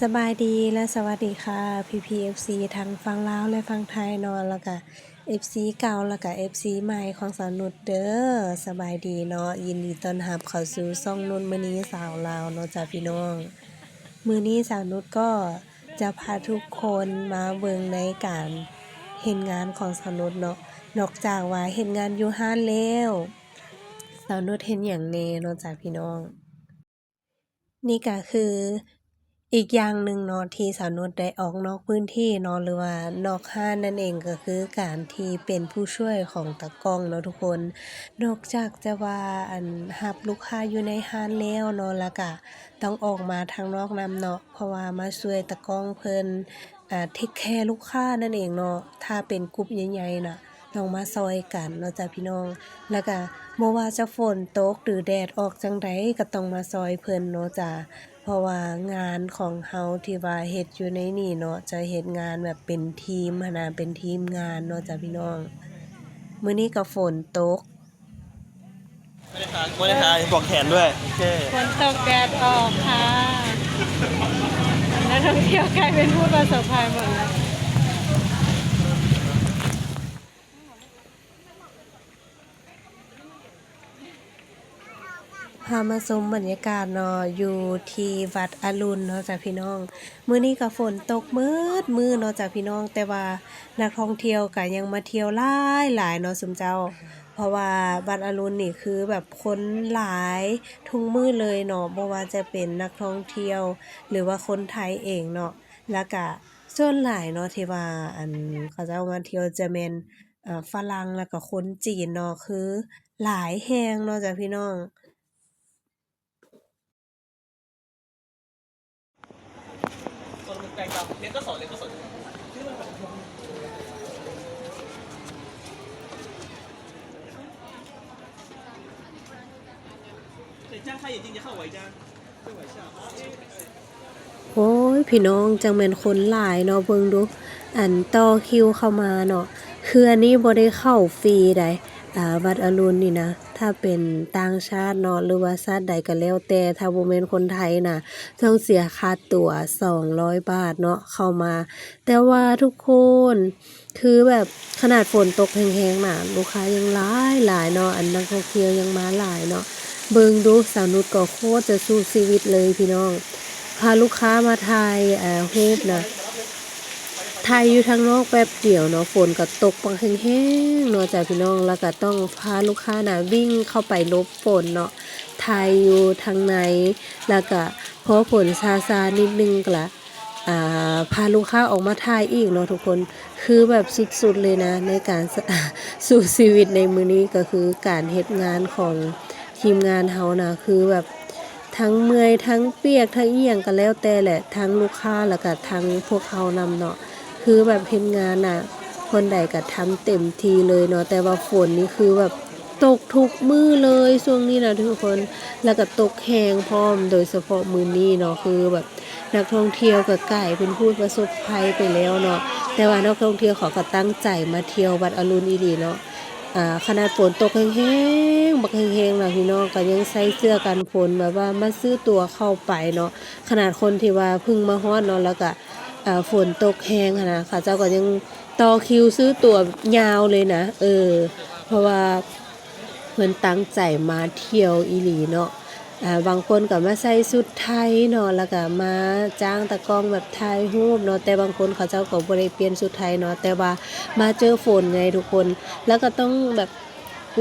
ສະບາຍດີ ແລະ ສະຫວັດດີຄ່ະ ພີ່ໆ ເອັຟຊີ ທັງຝັ່ງລາວ ແລະ ຝັ່ງໄທເນາະ ແລ້ວກະ ເອັຟຊີ ເກົ່າ ແລ້ວກະ ເອັຟຊີ ໃໝ່ຂອງສາວນຸດເດີ. ສະບາຍດີເນາະ ຍິນດີຕ້ອນຮັບເຂົ້າສູ່ຊ່ອງນຸດມະນີສາວລາວເນາະຈ້າພີ່ນ້ອງ. ມື້ນີ້ສາວນຸດກໍຈະພາທຸກຄົນມາເບິ່ງໃນການເຮັດງານຂອງສາວນຸດເນາະ. ນອກຈາກວ່າເຮັດງານຢູ່ຮ້ານແລ້ວ ສາວນຸດເຮັດຫຍັງແດ່ເນາະຈ້າພີ່ນ້ອງ. ນີ້ກະຄືອີກຢ່າງໜຶ່ງເນາະ ທີ່ສາວນຸດໄດ້ອອກນອກພື້ນທີ່ເນາະ ຫຼືວ່ານອກຮ້ານນັ້ນເອງ ກໍຄືການທີ່ເປັນຜູ້ຊ່ວຍຂອງຕາກ້ອງເນາະທຸກຄົນ. ນອກຈາກຈະວ່າ ອັນ ຮັບລູກຄ້າຢູ່ໃນຮ້ານແລ້ວເນາະ ແລ້ວກະຕ້ອງອອກມາທາງນອກນຳເນາະ ເພາະວ່າມາຊ່ວຍຕາກ້ອງເພິ່ນ ອ່າ ເທກແຄລູກຄ້ານັ້ນເອງເນາະ. ຖ້າເປັນກຸ່ມໃຫຍ່ໆນະ ຕ້ອງມາຊ່ອຍກັນເນາະຈ້າພີ່ນ້ອງ. ແລ້ວກະບໍ່ວ່າຈະຝົນຕົກ ຫຼື ແດດອອກຈັ່ງໃດ ກໍຕ້ອງມາຊ່ອຍເພິ່ນເນາະຈ້າ ເພາະວ່າງານຂອງເຮົາທີ່ວ່າເຮັດຢູ່ໃນນີ້ເນາະ ຈະເຮັດງານແບບເປັນທີມຫັ້ນນະ ເປັນທີມງານເນາະຈ້າພີ່ນ້ອງ. ມື້ນີ້ກໍຝົນຕົກ ບໍ່ໄດ້ທາ ບໍ່ໄດ້ທາ ບອກແຂນດ້ວຍ. ໂອເຄ ຝົນຕົກແດດອອກຄ່ະ ນັກທ່ອງທ່ຽວກາຍເປັນຜູ້ປະສົບໄພໝົດແລ້ວ. ພາມາຊົມບັນຍາກາດເນາະ ຢູ່ທີ່ວັດອະລຸນເນາະຈ້າພີ່ນ້ອງ. ມື້ນີ້ກໍຝົນຕົກໝົດມື້ເນາະຈ້າພີ່ນ້ອງ ແຕ່ວ່ານັກທ່ອງທ່ຽວກໍຍັງມາທ່ຽວຫຼາຍໆເນາະຊຸມເຈົ້າ. ເພາະວ່າວັດອະລຸນນີ້ຄືແບບຄົນຫຼາຍທຸກມື້ເລີຍເນາະ ບໍ່ວ່າຈະເປັນນັກທ່ອງທ່ຽວ ຫຼືວ່າຄົນໄທເອງເນາະ. ແລ້ວກະສ່ວນຫຼາຍເນາະ ທີ່ວ່າ ອັນ ເຂົາເຈົ້າມາທ່ຽວຈະແມ່ນ ເອີ ຝຣັ່ງ ແລ້ວກະຄົນຈີນເນາະ ຄືຫຼາຍແຮງເນາະຈ້າພີ່ນ້ອງ. โอ๊ย พี่น้อง จั่งแม่นคนหลายเนาะ เบิ่งดู อัน ต่อคิวเข้ามาเนาะ คืออันนี้บ่ได้เข้าฟรีใด อ่า วัดอรุณนี่นะ ถ้าเป็นต่างชาติเนาะ หรือว่าชาติใดก็แล้วแต่ ถ้าบ่แม่นคนไทยนะ ต้องเสียค่าตั๋ว สองร้อยบาทเนาะ เข้ามา แต่ว่าทุกคน คือแบบขนาดฝนตกแฮงๆ น่ะ ลูกค้ายังหลายๆ เนาะ อันนักท่องเที่ยวยังมาหลายเนาะ เบิ่งดู สาวนุชก็โคตรจะสู้ชีวิตเลยพี่น้อง พาลูกค้ามาถ่าย อ่า รูปนะ ถ่ายอยู่ทางนอกแป๊บเดียวเนาะ ฝนก็ตกบักแฮงๆ เนาะจ้ะพี่น้อง แล้วก็ต้องพาลูกค้าน่ะวิ่งเข้าไปหลบฝนเนาะ ถ่ายอยู่ทางใน แล้วก็พอฝนซาๆ นิดนึงก็ละ อ่า พาลูกค้าออกมาถ่ายอีกเนาะทุกคน คือแบบสุดๆ เลยนะ ในการ สู้ชีวิตในมื้อนี้ ก็คือการเฮ็ดงานของทีมงานเฮานะ คือแบบทั้งเมื่อย ทั้งเปียก ทั้งอิหยังก็แล้วแต่แหละ ทั้งลูกค้า แล้วก็ทั้งพวกเฮานำเนาะ คือแบบเฮ็ดงานน่ะ คนใดก็ทำเต็มที่เลยเนาะ แต่ว่าฝนนี่คือแบบ ตกทุกมื้อเลยช่วงนี้นะทุกคน แล้วก็ตกแฮงพร้อม โดยเฉพาะมื้อนี้เนาะ คือแบบนักท่องเที่ยวก็กลายเป็นผู้ประสบภัยไปแล้วเนาะ แต่ว่านักท่องเที่ยวเขาก็ตั้งใจมาเที่ยววัดอรุณอีหลีเนาะ อ่า ขนาดฝนตกแฮงๆ บักแฮงๆ นะพี่น้อง ก็ยังใส่เสื้อกันฝน แบบว่ามาซื้อตั๋วเข้าไปเนาะ ขนาดคนที่ว่าเพิ่งมาฮอดเนาะ แล้วก็ อ่า ฝนตกแฮงหั้นนะ เขาเจ้าก็ยังต่อคิวซื้อตั๋วยาวเลยนะ เออ เพราะว่าเพิ่นตั้งใจมาเที่ยวอีหลีเนาะ อ่า บางคนก็มาใส่ชุดไทยเนาะ แล้วก็มาจ้างตากล้องแบบถ่ายรูปเนาะ แต่บางคนเขาเจ้าก็บ่ได้เปลี่ยนชุดไทยเนาะ แต่ว่ามาเจอฝนไงทุกคน แล้วก็ต้องแบบ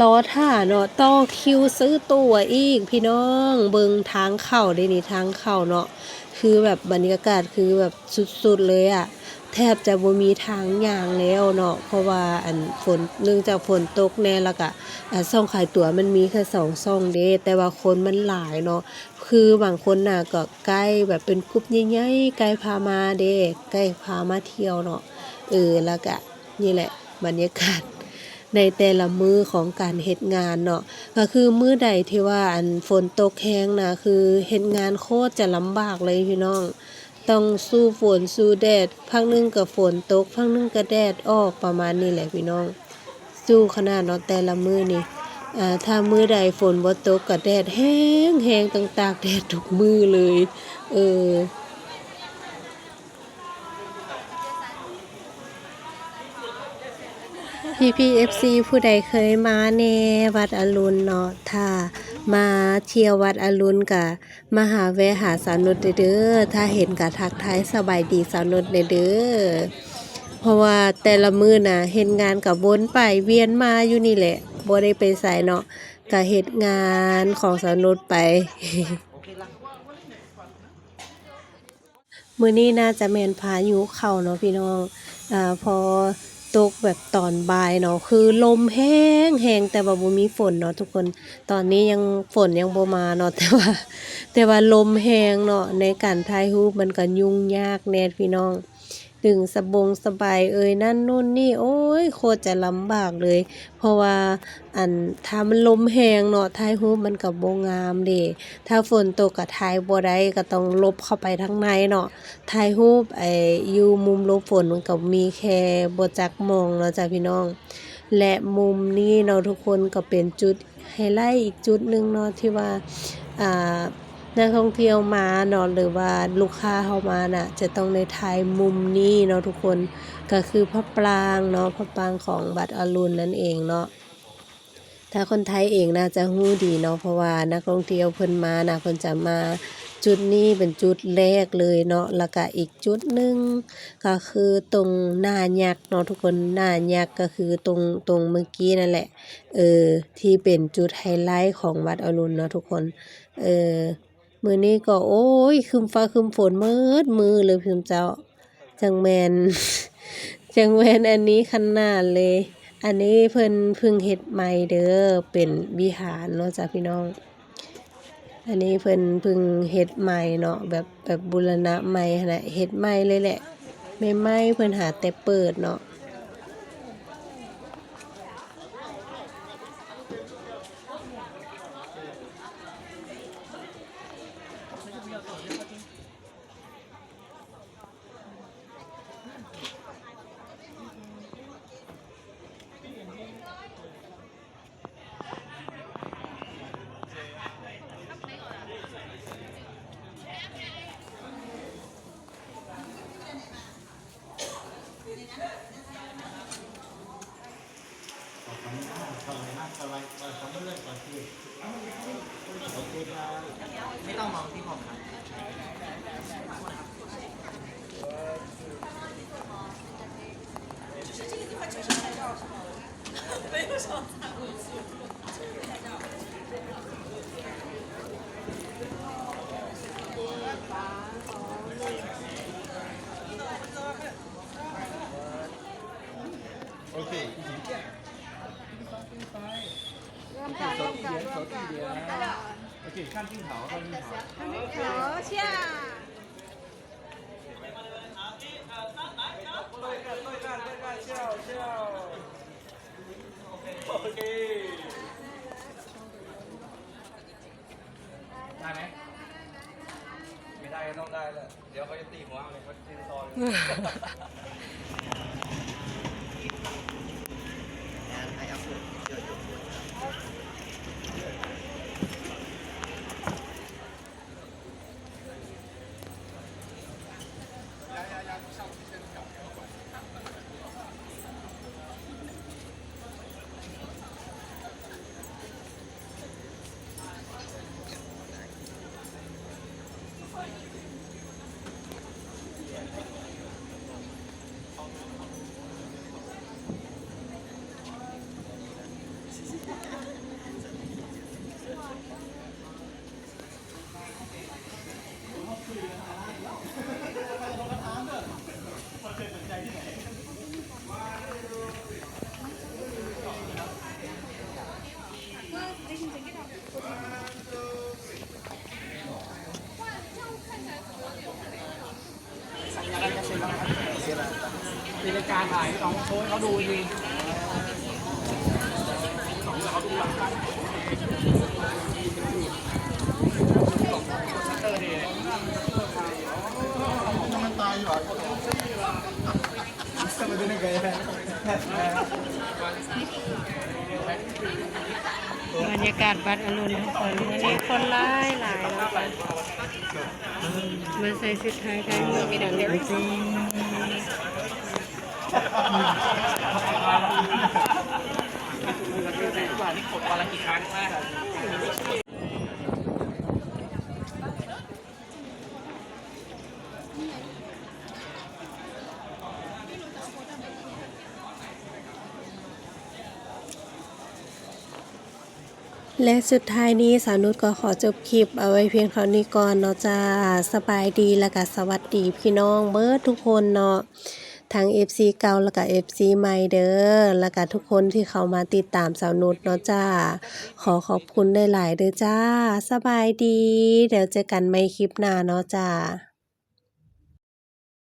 รอถ่าเนาะ ต่อคิวซื้อตั๋วอีก พี่น้อง เบิ่งทางเข้าเด้นี่ ทางเข้าเนาะ คือแบบบรรยากาศคือแบบสุดๆ เลยอะ แทบจะบ่มีทางย่างแล้วเนาะ เพราะว่าอันฝน เนื่องจากฝนตกแน่ แล้วก็ อ่า ช่องขายตั๋วมันมีแค่สองช่องเด้ แต่ว่าคนมันหลายเนาะ คือบางคนน่ะก็ใกล้แบบเป็นกลุ่มใหญ่ๆ ใกล้พามาเด้ ใกล้พามาเที่ยวเนาะ เออ แล้วก็นี่แหละบรรยากาศในแต่ละมื้อของการเฮ็ดงานเนาะ ก็คือมื้อใดที่ว่าอันฝนตกแฮงนะ คือเฮ็ดงานโคตรจะลำบากเลยพี่น้อง ต้องสู้ฝนสู้แดด พักหนึ่งก็ฝนตก พักหนึ่งก็แดดออก ประมาณนี้แหละพี่น้อง สู้ขนาดเนาะ แต่ละมื้อนี่ อ่า ถ้ามื้อใดฝนบ่ตกก็แดดแฮงๆ ต้องตากแดดทุกมื้อเลย เออ ພີ່ໆ ເອັຟຊີ ຜູ້ໃດເຄີຍມາແດ່ວັດອະລຸນເນາະ, ຖ້າມາທ່ຽວວັດອະລຸນກະມາຫາແວະຫາສາວນຸດເດີ. ຖ້າເຫັນກະທັກທາຍສະບາຍດີສາວນຸດແດ່ເດີ. ເພາະວ່າແຕ່ລະມື້ນະເຮັດງານກະວົນໄປວຽນມາຢູ່ນີ້ແຫຼະ, ບໍ່ໄດ້ໄປໃສເນາະ, ກະເຮັດງານຂອງສາວນຸດໄປ. ມື້ນີ້ໜ້າຈະແມ່ນພາຍຸເຂົ້າເນາະພີ່ນ້ອງ. ອາ ພໍຕົກແບບຕອນບ່າຍເນາະ ຄືລົມແຮງໆ ແຕ່ວ່າບໍ່ມີຝົນເນາະທຸກຄົນ. ຕອນນີ້ຍັງ ຝົນຍັງບໍ່ມາເນາະ ແຕ່ວ່າ ແຕ່ວ່າລົມແຮງເນາະ. ໃນການຖ່າຍຮູບມັນກໍຫຍຸ້ງຍາກແດ່ພີ່ນ້ອງ. ດຶງສະບົງສະບາຍເອີຍ ນັ້ນໂນ່ນນີ້ ໂອ້ຍ ໂຄດຈະລຳບາກເລີຍ. ເພາະວ່າ ອັນ ຖ້າມັນລົມແຮງເນາະ ຖ່າຍຮູບມັນກໍບໍ່ງາມເດ້. ຖ້າຝົນຕົກກໍຖ່າຍບໍ່ໄດ້ ກໍຕ້ອງຫຼົບເຂົ້າໄປທາງໃນເນາະ. ຖ່າຍຮູບ ໄອ້ ຢູ່ມຸມຫຼົບຝົນມັນກໍມີແຄ່ບໍ່ຈັກມອງເນາະຈ້າພີ່ນ້ອງ. ແລະ ມຸມນີ້ເນາະທຸກຄົນ ກໍເປັນຈຸດ ໄຮໄລອີກຈຸດໜຶ່ງເນາະ ທີ່ວ່າ ອ່າ ນັກທ່ອງທ່ຽວມາເນາະ ຫຼືວ່າລູກຄ້າເຮົາມານະ ຈະຕ້ອງໄດ້ຖ່າຍມຸມນີ້ເນາະທຸກຄົນ. ກໍຄືພະປາງເນາະ ພະປາງຂອງວັດອະລຸນນັ້ນເອງເນາະ. ຖ້າຄົນໄທເອງໜ້າຈະຮູ້ດີເນາະ ເພາະວ່ານັກທ່ອງທ່ຽວເພິ່ນມານະ ເພິ່ນຈະມາຈຸດນີ້ເປັນຈຸດແລກເລີຍເນາະ. ແລ້ວກະອີກຈຸດໜຶ່ງ ກໍຄືຕົງໜ້າຍັກເນາະທຸກຄົນ. ໜ້າຍັກກໍຄືຕົງ ຕົງເມື່ອກີ້ນັ້ນແຫຼະ ເອີ ທີ່ເປັນຈຸດໄຮໄລຂອງວັດອະລຸນເນາະທຸກຄົນ. ເອີ ມື້ນີ້ກໍ ໂອ້ຍ ຄຶ້ມຟ້າຄຶ້ມຝົນໝົດມື້ເລີຍພີ່ນ້ອງເຈົ້າ. ຈັ່ງແມ່ນ ຈັ່ງແມ່ນອັນນີ້ຂະໜາດເລີຍ. ອັນນີ້ເພິ່ນເພິ່ງເຮັດໃໝ່ເດີ ເປັນວິຫານເນາະຈ້າພີ່ນ້ອງ. ອັນນີ້ເພິ່ນເພິ່ງເຮັດໃໝ່ເນາະ ແບບ ແບບບູລະນະໃໝ່ຫັ້ນນະ ເຮັດໃໝ່ເລີຍແຫຼະ. ໃໝ່ໆ ເພິ່ນຫາແຕ່ເປີດເນາະ. OK，一起。ร่ວມกัน ร่วมกัน ร่วมกัน ร่วมกัน OK，看镜头，看镜头。好，下。 ได้ไหม? ไม่ได้ก็ต้องได้แหละ เดี๋ยวเขาจะตีหัวเอาเลย เขาตีต่อเลย มีรายการถ่ายของโค้ชเขาดูดี ບັນຍາກາດວັດອະລຸນທຸກຄົນ ມື້ນີ້ຄົນຫຼາຍໆເນາະ ມາໃສ່ຊຸດໄທຖ່າຍຮູບກັນ. ແລະສຸດທ້າຍນີ້ ສາວນຸດກໍຂໍຈົບຄລິບເອົາໄວ້ພຽງເທົ່ານີ້ກ່ອນເນາະຈ້າ. ສະບາຍດີ ແລະກະສະຫວັດດີພີ່ນ້ອງເບິດທຸກຄົນເນາະ ທັງເອັຟຊີເກົ່າ ແລະກະເອັຟຊີໃໝ່ເດີ ແລະກະທຸກຄົນທີ່ເຂົ້າມາຕິດຕາມສາວນຸດເນາະຈ້າ. ຂໍຂອບຄຸນຫຼາຍໆເດີຈ້າ. ສະບາຍດີ ແລ້ວເຈີກັນໃໝ່ຄລິບໜ້າເນາະຈ້າ.